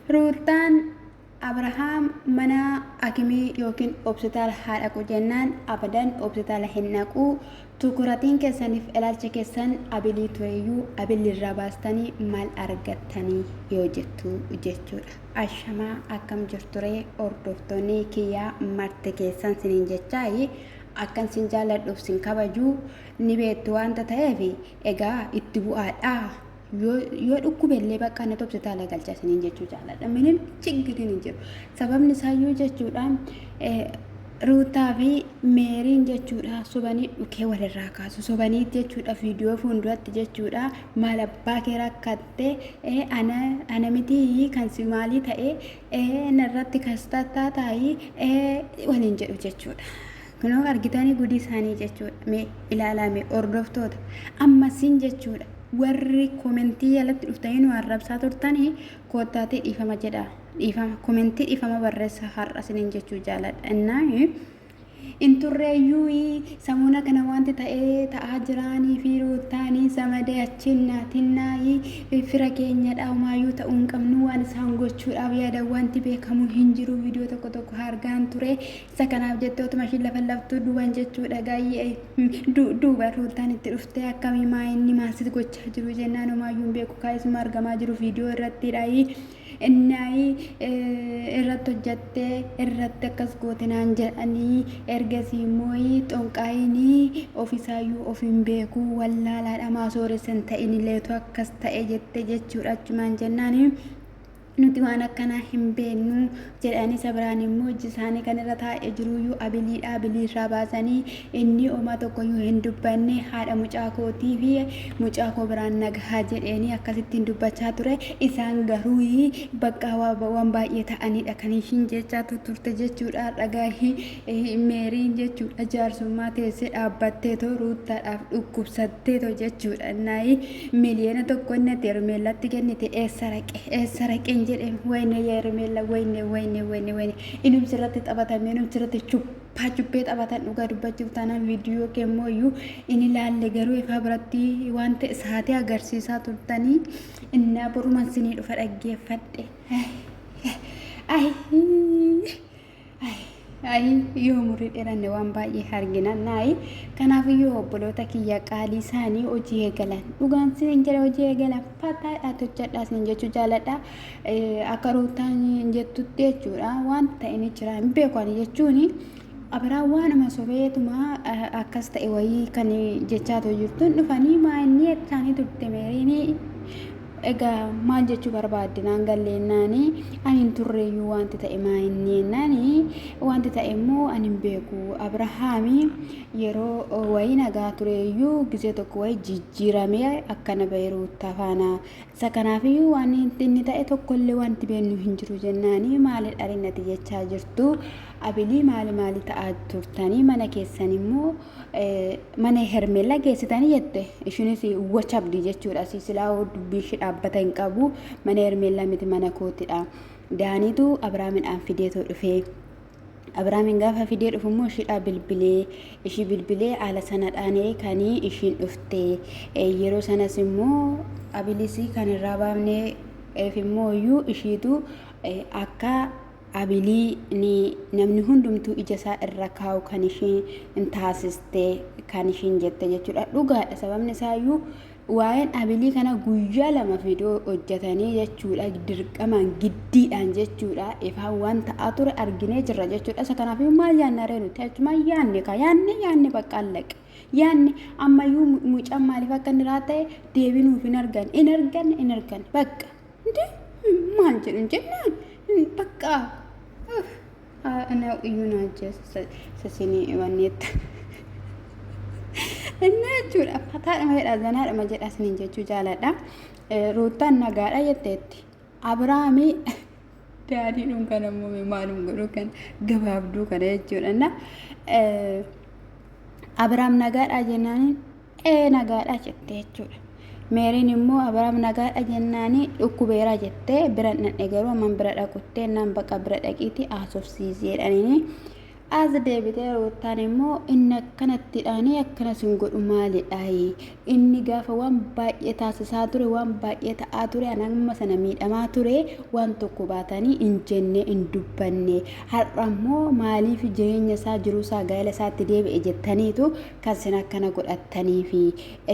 Ruuttaan Abrahaam mana akimii yookiin hopsitaala haa dhaqu jennaan abadan hopsitaala hin dhaqu. Tukuratiin keessaniif ilaalcha keessan abilii tureyyuu abilli irraa baastanii maal argattanii yoo jettu jechuudha. Ashamaa akkam jirturee hordoftoonni kiyyaa marti keessan siniin jechaayi akkan sin jaalladhuuf sin kabaju ni beektu waanta ta'eef egaa itti bu'aadhaa. Yoo yoo dhukkube illee bakka na hopsitaala galcha isiniin jechuu jaalladha. Minim chiggiriin hin jiru. Sababni isaayyuu jechuudha Ruutaa fi Meeriin jechuudha sobanii dhukee walirraa kaasu. Sobanii jechuudha viidiyoo fuulduratti jechuudha maal abbaa kee rakkatte ana ana mitii kan si maalii ta'e narratti kastattaa taa'ii waliin jedhu jechuudha. Kunoo argitanii gudii isaanii jechuudha. Mee ilaalaa mee hordoftoota ammasiin jechuudha. Warri komentii jalatti dhuftanii nu arrabsaa turtanii koottaatii dhiifama jedha. Dhiifama komentii dhiifama barreessa har'a isiniin jechuu jaaladha. Innaa hin turreeyyuu samuuna kana wanti ta'ee ta'aa jiraanii fi ruuttaanii samadee achiin naatinnaayii fira keenyadha homaayyuu ta'uu hin qabnu waan isaan gochuudhaaf yaadan wanti beekamu hin jiru viidiyoo tokko tokko argaan ture Isa kanaaf jettee otuma ishiin lafa laftuu duuban jechuudha gaayyee duuba ruutaan itti dhuftee akkamii maa inni maal sitti gochaa jiru jennaan homaayyuu hin beeku kaayisuma argamaa jiru viidiyoo irratti dhaayi innaayi irratti hojjattee irratti akkas goote naan jedhanii ergasii immoo xonqaayinii ofisaayyuu of hin beeku wallaalaadha maa sooressa hin ta'in illeetu akkas ta'e jette jechuudha achumaan jennaani. Nuti waan akkanaa hin beennu jedhanii isa biraan immoo ijji isaanii kan irra taa'ee jiruyyuu abiliidha abilii irraa baasanii inni homaa tokkoyyuu hin dubbanne haadha mucaa kootii fi mucaa koo biraan nagahaa jedheenii akkasittiin dubbachaa ture isaan garuu bakka waan baay'ee ta'anidha kan ishiin jechaa turte jechuudha dhagaa meeriin jechuudha jaarsummaa teessee dhaabbattee too ruuttaadhaaf dhukkubsattee too jechuudha naayi miliyoona tokko inni ati Hermeellatti kennite eessa raqe eessa raqeen jedhe wayne yaa Hermeella wayne wayne wayne wayne inumsi irratti taphatame inumsi irratti chuppaa chuppee taphatan dhugaa dubbachuuf taanaan viidiyoo kee immoo iyyuu in ilaalle garuu ifaa biratti waan ta'e saatee agarsiisaa turtanii innaa boruman sinii dhufa dhaggeeffadhe. Ay, Ayi yoo umurii dheeranne waan baay'ee argina naayi. Kanaafiyyuu obboloota kiyya qaalii isaanii hojii eegalan. Dhugaan siin jedha hojii eegalan fataadhaa tochadhaa siin jechuu jaaladha. Akka ruutaan jettutti jechuudha waan ta'e ni jira hin beeku ani jechuuni. Abiraan waanuma sobeetuma akkas ta'e wayii kan jechaa jirtuun dhufanii maa inni jechaanii turte meeriinii Egaa maal jechuu barbaadde naan galleennaani ani hin turreeyyuu wanti ta'e maa inni jennaani wanti ta'e immoo ani hin beeku Abrahaami yeroo wayii nagaa tureeyyuu gisee tokko wayii jijjiiramee akkana ba'e Ruuttaa faana isa kanaafiyyuu waan inni ta'e tokkollee wanti beennu hin jiru jennaani maali dharinati jechaa jirtu abilii maali maali ta'aa turtanii mana keessan immoo mana Hermeellaa geessitanii jette ishinis wachabdi jechuudha asii silaa dubbii ishee dhaabbata hin qabu mana Hermeellaa miti mana kootidha Daaniitu Abiraamidhaan fideetoo dhufee Abiraamiin gaafa fidee dhufu immoo ishiidhaa bilbilee ishii bilbilee haala sanadhaan kan ishiin dhufte yeroo sanas immoo abilisii kan irraa baafne immoo iyyuu ishiitu akka Abilii ni namni hundumtuu ija isaa irra kaa'u kan ishiin taasiste kan ishiin jette jechuudha. Dhugaadha sababni isaayyuu waa'een abilii kana guyyaa lama viidiyoo hojjetanii jechuudha dirqamaan giddiidhaan jechuudha ifaan waan ta'aa ture arginee jirra jechuudha. Isa kanaaf maal yaanna ree nuti achumaan yaanne ka yaanne yaanne bakka allaqe yaanne ammayyuu mucaan maaliif akka inni ta'e deebii nuuf hin argan hin argan hin argan bakka maal jedhu jennaan bakka ana iyyuu na ajjeesa sasinii wanneetta. Inni jechuudha fataadhuma jedha zanaadhuma jedha isiniin jechuu jaaladha. Ruuttaan nagaadha jetteetti. Abiraamii daadiidhuun kana immoo maalum godhu kan gabaabduu kana jechuudha. Abiraam nagaadha jennaaniin Ee nagaadha jette jechuudha. Meeriin immoo Abiraam nagaadha jennaani dhukkubeera jettee bira dhaqe garuu amman bira dhaquttee naan baqa bira dhaqiitii haasofsiisi jedhaniini. As deebitee Ruuttaan immoo inni akkanattidhaanii akkana sin godhu maalidhaayi? Inni gaafa waan baay'ee taasisaa ture waan baay'ee ta'aa ture an amma sana miidhamaa ture waan tokko baatanii hin jenne hin dubbanne. Har'a immoo maaliif jireenya isaa jiruu isaa gaa'ela isaatti deebi'e jettaniitu kan sin akkana godhattaniifi.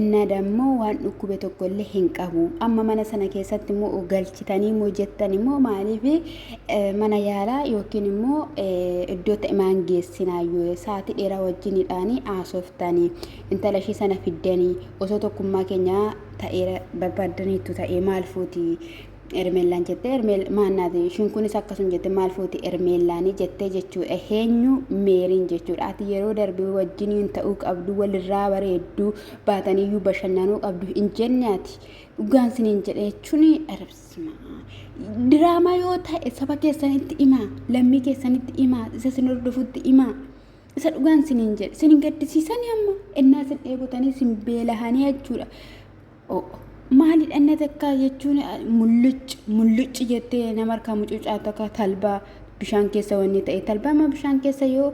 Inna dammoo waan dhukkube tokko illee hin qabu. Amma mana sana keessatti immoo galchitanii immoo jettan immoo maaliif mana yaalaa yookiin immoo iddoo ta'e maan geessinaayyuu sa'aatii dheeraa wajjinidhaanii haasoftanii intala ishii sana fiddanii osoo tokkummaa keenyaa ta'ee barbaaddaniittu ta'ee maal fuuti Ermeellaan jettee Ermeel maannaati ishiin kunis akkasuma jette maal fuuti Ermeellaanii jettee jechuudha eenyu meeriin jechuudha ati yeroo darbe wajjiniin ta'uu qabdu walirraa bareedduu baataniyyuu bashannanuu qabdu hin jenne ati dhugaan siniin jedhe jechuun arabsima diraamaa yoo ta'e saba keessanitti himaa lammii keessanitti himaa isa sin hordofutti himaa isa dhugaan siniin jedhe sin hin gaddisiisanii amma ennaa sin dheebotanii sin beelahanii jechuudha. Maalidha inni takka jechuun mullucci mullucci jettee nama harkaa mucucaa takka talbaa bishaan keessa wanni ta'e talbaa amma bishaan keessa yoo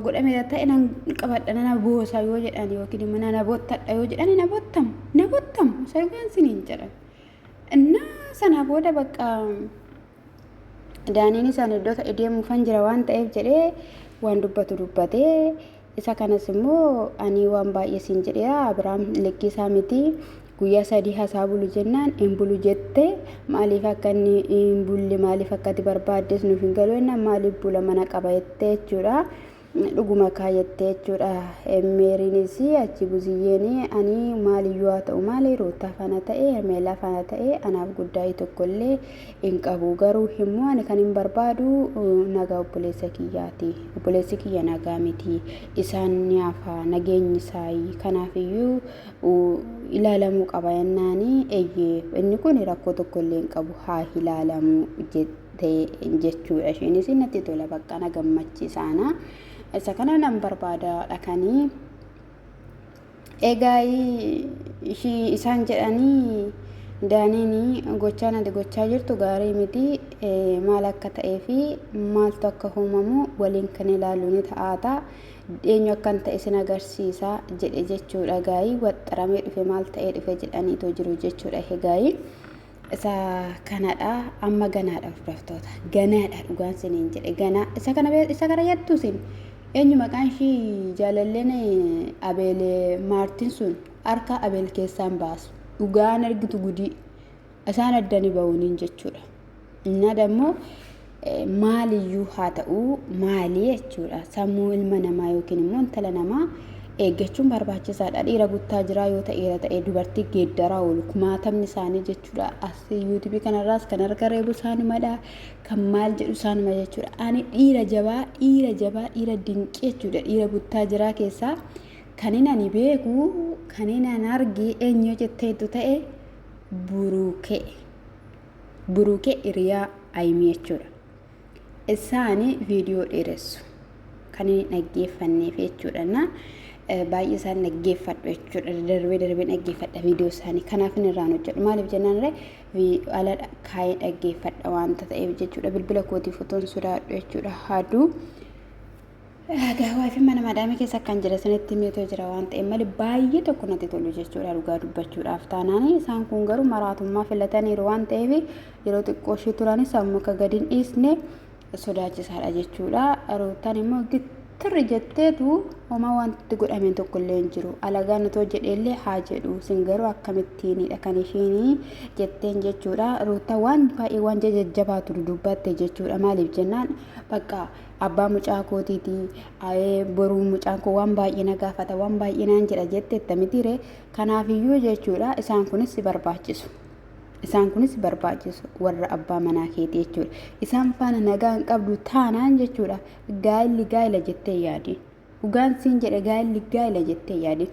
godhameera ta'e nan qabadha nana boosa yoo jedhan yookiin immoo nana bottadha yoo jedhan na bottamu na bottamu sargaan siniin jedhan. Innaa sana booda bakka Daaniin isaan iddoo ta'e deemuufan jira waan ta'eef jedhee waan dubbatu dubbatee isa kanas immoo ani waan baay'ee siin jedheera Abiraam likkii isaa miti guyyaa sadii hasaa bulu jennaan hin bulu jette maaliif akka inni hin bulle maaliif akka ati barbaaddes nuuf hin galu jennaan maaliif bula mana qaba jettee jechuudha. Dhuguma kaa jettee jechuudha. Meeriinis achi buziyyeen ani maaliyyuu haa ta'u maali Ruuttaa faana ta'e Hermeellaa faana ta'e anaaf guddaa'ii tokkollee hin qabu. Garuu immoo ani kan hin barbaadu nagaa obboleessa kiyyaati. Obboleessi kiyya nagaa miti. Isaan ni hafa nageenyi isaayi. Kanaafiyyuu ilaalamuu qaba jennaani eeyyee inni kun rakkoo tokkollee hin qabu haa ilaalamu jette. Jechuudha. Isheenis natti tola bakka na gammachiisaana. Isa kana nan barbaada dhaqanii. Egaa ishii isaan jedhanii Daaniin gochaan ati gochaa jirtu gaarii miti maal akka ta'ee fi maaltu akka uumamu waliin kan ilaallu ni ta'aata. Eenyu akkan ta'e sin agarsiisa jedhe jechuudha gaayii waxxaramee dhufe maal ta'ee dhufe jedhaniitoo jiru jechuudha egaayii. Isa kanadha amma ganaadha hordoftoota ganaadha dhugaan siniin jedhe ganaa isa kana isa kana jettu sin eenyu maqaan ishii jaalalleen abeel maartiin sun harka abeel keessaan baasu dhugaan argitu gudii isaan addani ba'uuniin jechuudha. Innaa dammoo maaliyyuu haa ta'u maali jechuudha. Sammuu ilma namaa yookiin immoo intala namaa eeggachuun barbaachisaadha. Dhiira buttaa jiraa yoo ta'eera ta'e dubartii geeddaraa oolu kumaatamni isaanii jechuudha. As yuutuubii kanarraas kan harka reebu isaanumadha. Kan maal jedhu isaanuma jechuudha. Ani dhiira jabaa dhiira jabaa dhiira dinqii jechuudha. Dhiira buttaa jiraa keessaa kan inni ani beeku kan inni ani arge eenyu jetteettu ta'e buruukee. Buruke hiriyaa Ayimii jechuudha. Isaani viidiyoo dheeressu kan inni dhaggeeffanneef jechuudha. Na baay'ee isaan dhaggeeffadhu jechuudha. Darbee darbee dhaggeeffadha viidiyoo isaanii. Kanaaf inni irraan hojjedhu. Maaliif jennaan irree ala kaayee dhaggeeffadha waanta ta'eef jechuudha. Bilbila kootii fotoon sodaadhu jechuudha. Haaduu. Egaa waayifii mana madaamii keessa akkan jira sanitti meetoo jira waan ta'eef malee baay'ee tokko natti tolu jechuudha dhugaa dubbachuudhaaf taanaan isaan kun garuu maraatummaa filataniiru waan ta'eef yeroo xiqqoo ishee turanis sammuu akka gadi hin dhiisne sodaachisaadha jechuudha. Ruuttaan immoo gittirri jetteetu homaa wanti godhameen tokko illee hin jiru. Alagaan otoo jedheellee haa jedhu sin garuu akkamittiinidha kan ishiin jetteen jechuudha. Ruuttaan waan baay'ee waan jajjabaatu dudubbatte jechuudha maaliif jennaan bakka abbaa mucaa kootiiti ayee boruu mucaan koo waan baay'ee na gaafata waan baay'ee naan jedha jetteetta mitiire kanaafiyyuu jechuudha isaan kunis si barbaachisu isaan kunis si barbaachisu warra abbaa manaa keetii jechuudha isaan faana nagaa hin qabdu taanaan jechuudha gaa'illi gaa'ila jettee yaadi dhugaan siin jedhe gaa'illi gaa'ila jettee yaadi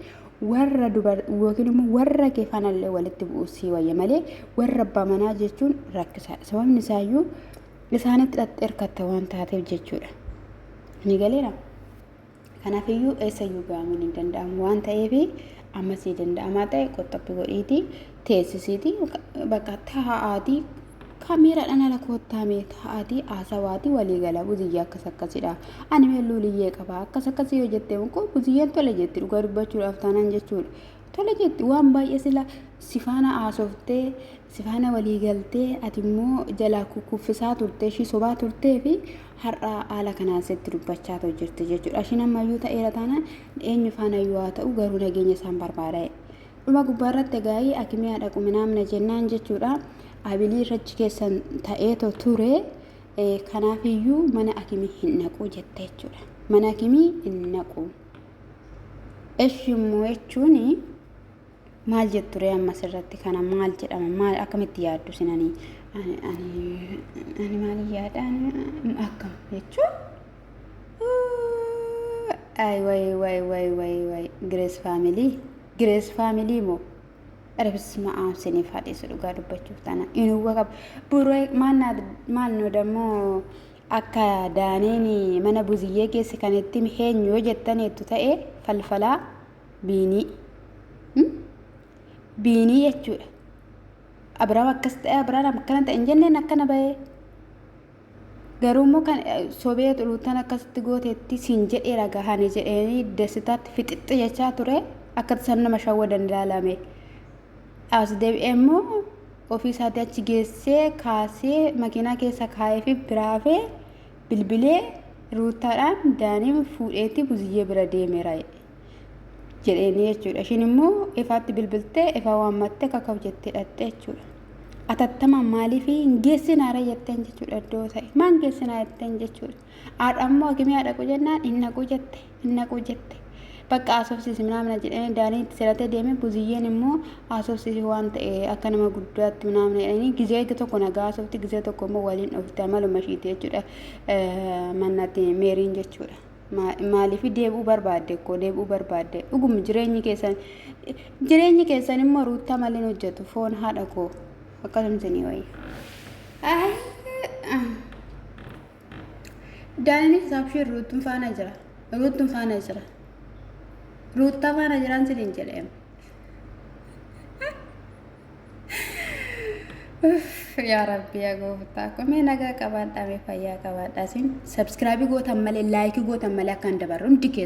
warra dubar yookiin immoo warra kee faanallee walitti bu'uu sii wayya malee warra abbaa manaa jechuun rakkisaadha sababni isaayyuu isaanitti dhaqxee hirkatta waan taateef jechuudha. Ni galeera. Kanaafiyyuu eessayyuu ga'amuun hin danda'amu waan ta'eef ammas ni danda'amaa ta'e qoxxoppi godhiitii teessisiitii bakka taa'aatii Kaameeraadhaan ala koottaa mee taa'aatii haasawaatii walii gala buziyyee akkas akkasidha. Ani mee luuliyyee qaba akkas akkasii yoo jettee koo buziyyeen tole jetti dhugaa dubbachuudhaaf taanaan jechuudha. Tole jetti waan baay'ee sila si faana haasoftee si faana walii galtee ati immoo jalaa kukkuffisaa turtee ishii sobaa turtee fi har'a haala kanaan sitti dubbachaa ta'u jirti jechuudha. Ishiin ammayyuu ta'eera taanaan eenyu faanayyuu haa ta'u garuu nageenya isaan barbaada. Dhuma gubbaa irratti egaa akimii haadha quminaamna jennaan jechuudha. Abilii irrachi keessan ta'eetoo ture. Kanaafiyyuu mana akimii hin naqu jette jechuudha. Mana akimii hin naqu. Eshi immoo jechuun maal jettu ree amma asirratti kana maal jedhama maal akkamitti yaaddu isin ani ani ani ani maal yaada ani akkam jechuun ay way way way way way Grace family Grace family moo Rabisma aam siniif haa dhiisu dhugaa dubbachuuf taana inuwwa qaba buree maal maal nu dammoo Akka Daaneen mana Buziyyee geesse kan itti hime eenyu yoo jettaneettu ta'e falfalaa Biinii. Biinii jechuudha. Abiraam akkas ta'e Abiraam akkana ta'e hin jenneen akkana bahee. Garuu immoo kan sobee ruutaan akkasitti gooteetti siin jedheera gahani jedheenii dasitaatti fixixxi jechaa ture akka isaan nama shawwadan ilaalame. As deebi'ee immoo ofii isaatii achi geessee kaasee makiinaa keessa kaa'ee fi biraa hafee bilbilee ruuttaadhaan daaniin fuudheetti buziyyee bira deemeera jedheenii jechuudha. Ishiin immoo ifaatti bilbiltee ifaa waammattee kakaw jettee dhattee jechuudha. Atattamaan maaliif hin geessinaara jetteen jechuudha iddoo ta'e. Maan geessinaa jetteen jechuudha. Haadha immoo hakimii haadha qu jennaan hin naqu jette hin naqu jette. Bakka haasofsiisi minaamina jedhanii daanii itti siratee deeme buziyyeen immoo haasofsiisi waan ta'e akka nama guddaatti minaamina jedhanii gizee tokko nagaa haasofti gizee tokko immoo waliin dhofti amaluma ishiiti jechuudha. Mannatti meeriin jechuudha. Maaliif deebi'uu barbaadde koo deebi'uu barbaadde dhuguma jireenyi keessan jireenyi keessan immoo ruuttaa malee hin hojjetu foon haadha koo akkasuma isinii wayya. Daaniinis abshir ruuttun faana jira. Ruuttun faana jira. Ruuttaa faana jiraan sinin jedheem. Yaa Rabbi yaa gooftaa koo mee nagaa qabaadhaa mee fayyaa qabaadhaa isin sabskraabii gootan malee laayikii gootan malee akka hin dabarre hundi keessa.